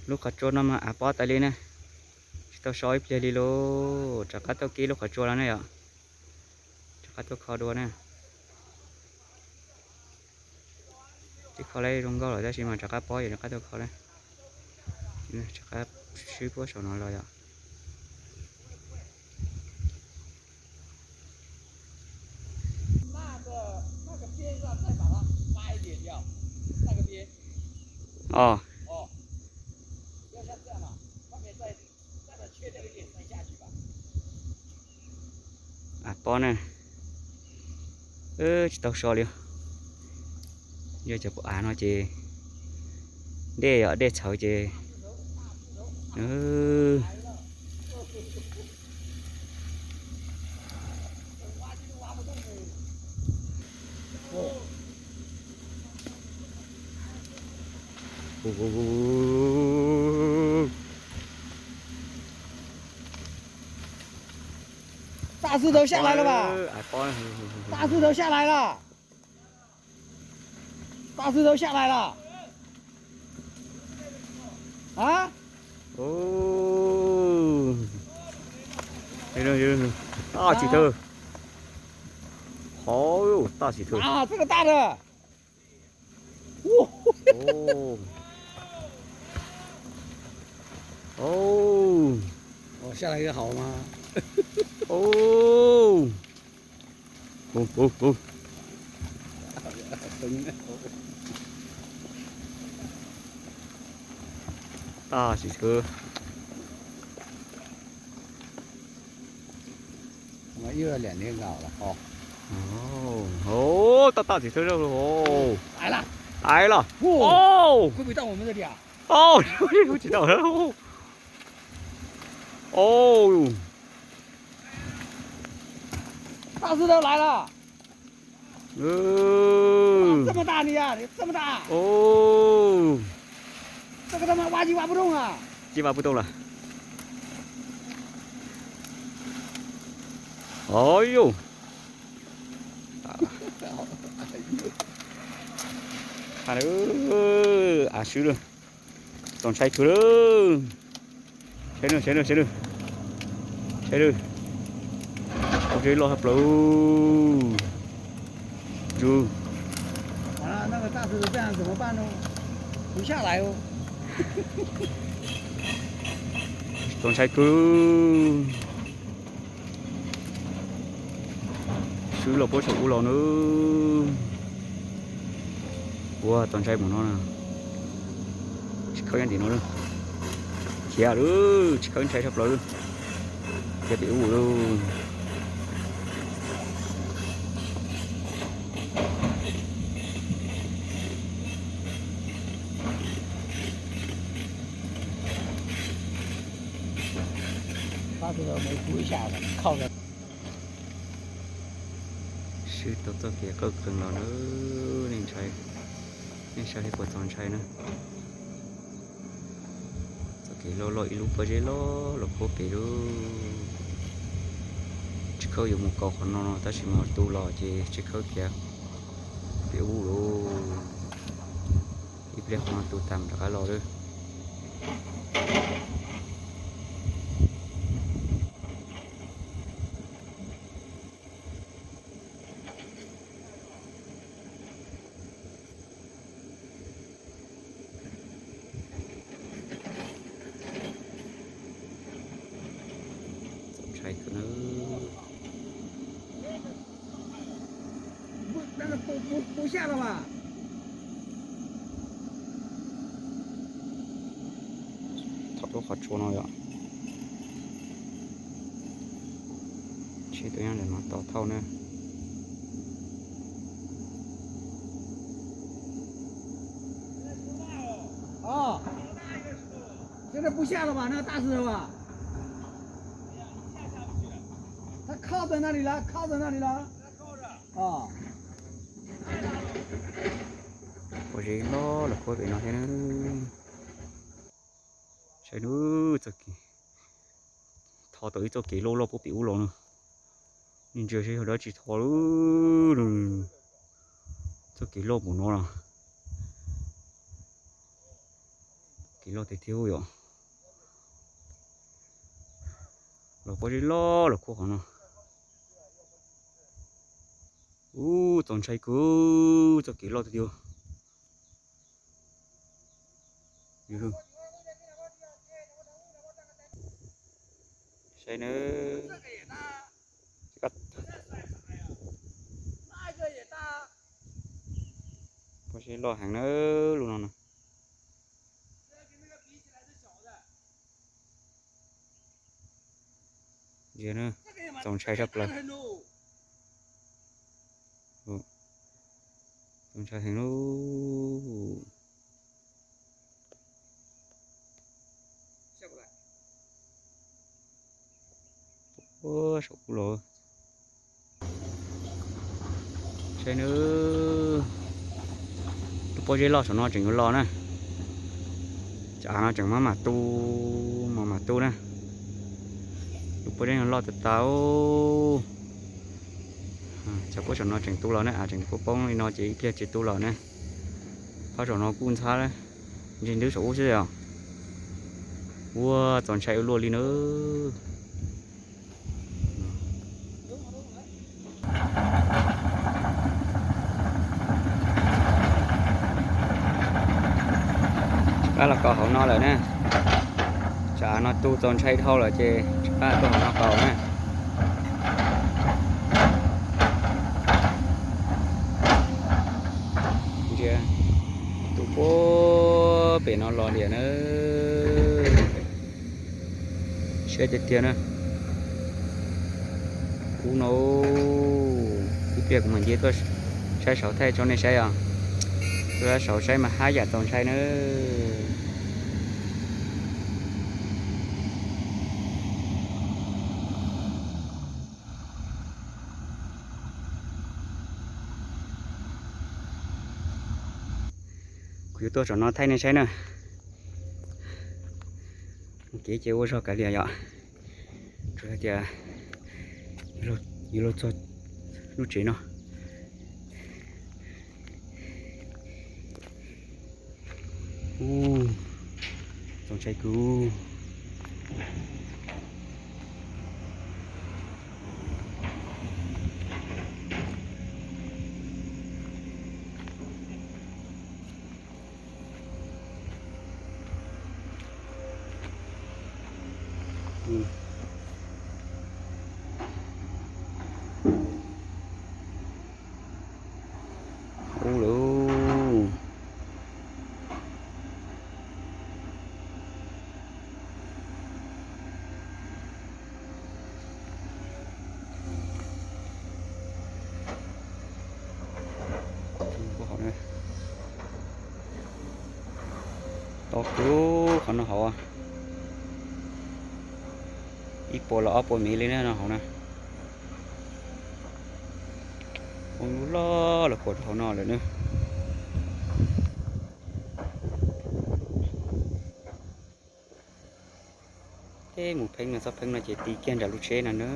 Lub qhov tsua no mas av pob tas li na, tsis tau so ib pliag li lauj. Rov qab tuaj kib lub qhov tsua no ne yom, rov qab tuaj kho dua na. Twb kho lawm zoo nkauj lawm tab sis mas rov qab pob yom, rov qab tuaj kho na. Rov qab swb puab saum no los yom. Os, av pob na, tsis tau so li. Yog cov pom av no ces dej yom, dej txhawv ces大石头下来了吧？大石头下来了，大石头下来了。啊？ 大石头，好哟，大石头。啊，这个大的。哦。哦。哦，下来一个好吗？哦。哦哦哦。大石头。 哦，大大几头肉哦。来了，来了，哦，快比到我们这里啊！哦，不知道了，哦，大石头来了，嗯，这么大的呀，这么大，哦，这个他妈挖机挖不动啊，机挖不动了，哎呦。 Av swb lawm, txaus ntshai kawg lawm. Saib lawm, saib lawm, saib lawm, saib lawm, ua zeb loj tshaj plaws. Ntsus, txaus ntshai kawg. Swb los puab saum ub los na. Ua txaus ntshai mus no na. Tsis khawb nyob tim no lawm. Khiav lawm, tsis khawb ntshai tshaj plaws lawm. Khiav tim ub lawm. Swb tau txoj kev qawj qees los na, nej ntshai, nej saib li puas txaus ntshai na. Txoj kev loj loj ib lub pob zeb loj los puag pem lub. Tsis khawb yuav mus kaus qhov no no tab sis mas tu los ces tsis khawb khiav pem ub lawm. Ib pliag qhov no tu tas rov qab los lawm. Txaus ntshai kawg na. Thaum lub qhov tsua no yom. Tsheb tuaj nyob ntawm no tos thauj na. 现在不下了吧？那个大石头啊，它靠在那里了，靠在那里了。哦，pob zeb loj los puag pem no thiab na. Saib na, txoj kev, tho tau ib txoj kev loj loj puag pem ub los na. Nej ntsia seb yog dab tsi tho lawm. Txoj kev loj npaum no los. Kev loj tiag tiag yom. Los pob zeb loj los khuab qhov no. Ub, txaus ntshai kawg, txoj kev loj tiag tiag. Saib nawb, pob zeb loj heev nawb lub no na. Txaus ntshai tshaj plaws. Txaus ntshai heev lauj. Saum ub los. Saib nawb, lub pob zeb loj saum no tseem yuav los na. Cov av no tseem maj mam tu, maj mam tu na. Lub pob zeb no loj tas tas. Cov pob saum no tseem tu los na, av tseem poob poob li no ces ib pliag tsis tu los na. Phab saum no kuj ntxhab, ntseg ntwb saum ub xwb os. Ua txaus ntshai ua luaj li na. Tsis pab los kaus hauv no lawm na. Tsam no tu txaus ntshai dhau lawm ces tsis pab tuaj hauv no kaus na. Ntsia, tu puag pem no los liam na. Siab tiag tiag na. Ub no, ib pliag kuv mam nce tuaj saib saud thaij tso nej saib os. Tuaj saud saib mas haj yam txaus ntshai na. Kuv yuav tuaj saum no thaij nej saib na. Mus kev ces ua zog kav liam yom. Tsuas yog tias yuav luag txog lub tsev no. Ub, txaus ntshai kawg. Ub lawm. To kawg qhov no hauv, ib puas los ob puas mev li na no hauv na. Ua lub loj los puas rau hauv no lawm na. Teb mus pheeb no, txhob pheeb no ces ti kiag nram lub tsheb no na.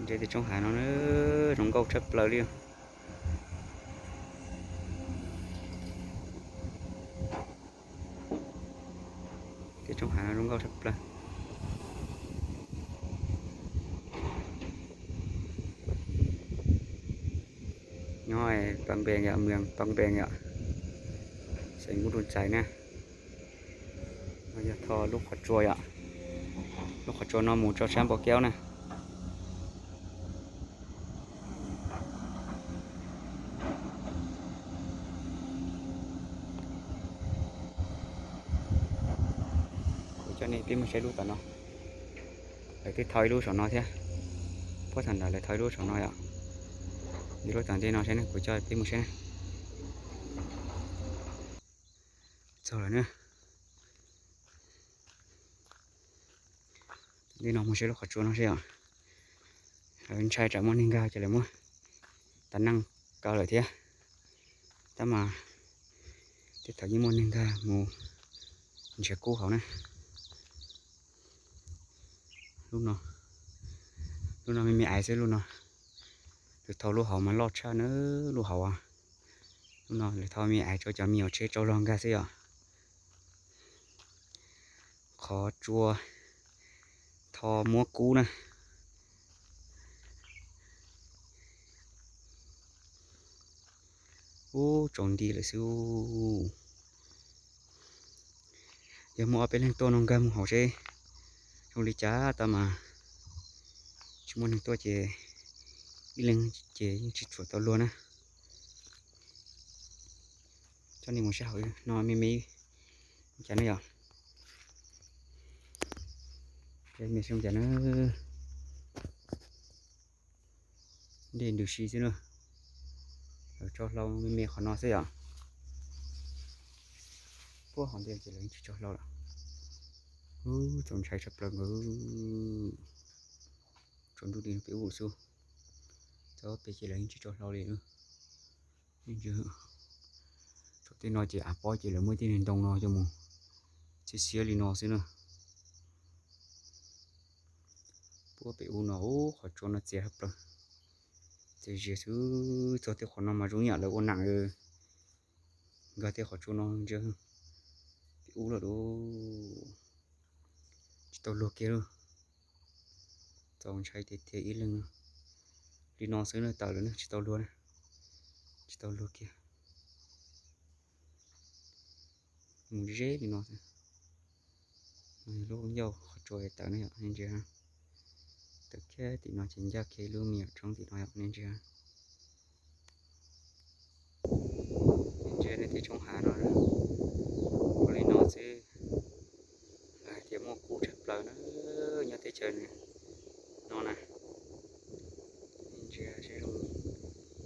Ntsia tej roob hav no na, zoo nkauj tshaj plaws li. Tej roob hav no zoo nkauj tshaj plaws. Nyob Paj Npees yom, mws Paj Npees yom, xeev Nkuj Nruj Ntxais na. No yog tho lub qhov tsua yom, lub qhov tsua no mus rau sab Npau Keub na. Kuv coj nej peb mus saib lub tom no. Lawv twb thau ib lub saum no thiab. Puag thaum ntawd lawv thau ib lub saum no yom. Ib lub tom ntej no saib ne, kuv coj peb mus saib ne. Txog lawm na. Ntej no mus saib lub qhov tsua no seb yom. Lawv ntshai tsam muaj neeg nkag ces lawv muab tas neej kaw lawm thiab. Tab mas tej thaum yeej muaj neeg nkag mus nrhiav kub hauv na. Lub no, lub no me me aiv xwb lub no. Lawv thau lub hauv mas loj tshaj na, lub hauv as. No lawv tho me ais rau cov me nyuam tsheb tsaus log nkag xwb yom. Qhov tsua tho muab kub na. Ub, tsaus nti lawm xwb. Yog muaj ob peb leeg tuaj no nkag mus hauv seb zoo li cas tau mas. Tsis muaj neeg tuaj ces ib leeg ces yeej tsis tshua tau luag na. Coj nej mus saib hauv no me me cas ne yom. Me zoo cas na. Dej ntws si xwb na. Lawv tso hlau me me qhov no xwb yom. Puag hauv ntej ces lawv yeej tsis tso hlau lawm. Ub, txaus ntshai tshaj plaws nkaus. Tsaus ntuj li peb ub xwb. Txog pem ces lawv yeej tsis tso hlau li na. Tsaus tej no ces av pob ces lawv muab tej niag ntoo no coj mus xiab xiab li no xwb na. Puag pem ub no ub, qhov tsua no txias tshaj plaws. Txias zias xwb, txog tej qhov no mas zoo yam lawv ua nam nkag tej qhov tsua no ntsia pem ub lawm lauj. Tsis tau luag kiag lauj. Txaus ntshai tiag tiag ib leeg li no xwb na, tawm lawm na, tsis tau luag na. Tsis tau luag kiag. Mus ze li no xwb. No yog lub ncauj qhov tsua tawm na yom, nej ntsia. Tawm kiag tim no ces ncaj kiag lub me nyuam roob tim no yom, nej ntsia. Nej ntsia nej tej tshoob hav no ua li no xwb, lawv hais tias muaj kub tshaj plaws na, nyob teb chaws no na. Nej ntsia seb zoo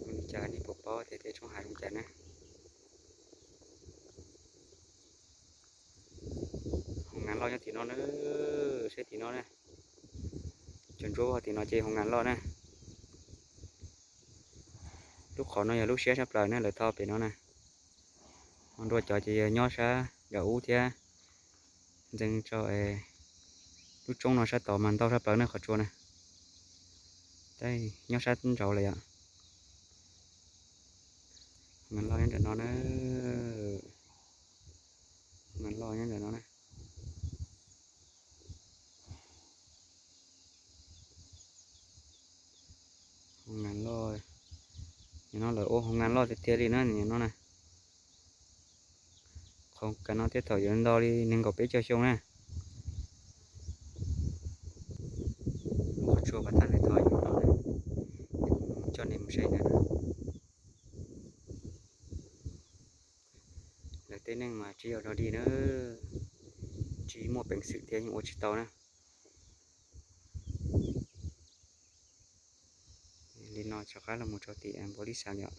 li cas, nej puas paub tias tej tshoob hav zoo cas na. Hoo nas loj nyob tim no na, saib tim no na. Cov ntsuab tim no ces hoo nas loj na. Lub qhov no yog lub siab tshaj plaws na, lawv tho pem no na. Ho nrua cov ces yog nyob sab nram ub thiab. Ntxeev rau lub roob no sab tod mas ntau tshaj plaws na qhov tsua na. Tab nyob sab nraud lawm yom. Hoo nas loj nyob nram no na. Hoo nas loj nyob nram no na. Hoo nas loj, nim no lawv ua hoo nas loj tiag tiag li na, nim no na. Qhov kas no tej thaum yuav nto li nees nkaum peb caug xyoo na. Qhov tsua pas tas lawv tho yus no, coj nej mus saib ntawm no. Lawv tej neeg mas tsis yog dog dig na, tsis muaj peev xwm thiab yeej ua tsis tau na. Li no rov qab los mus rau tim npaum li xav yom.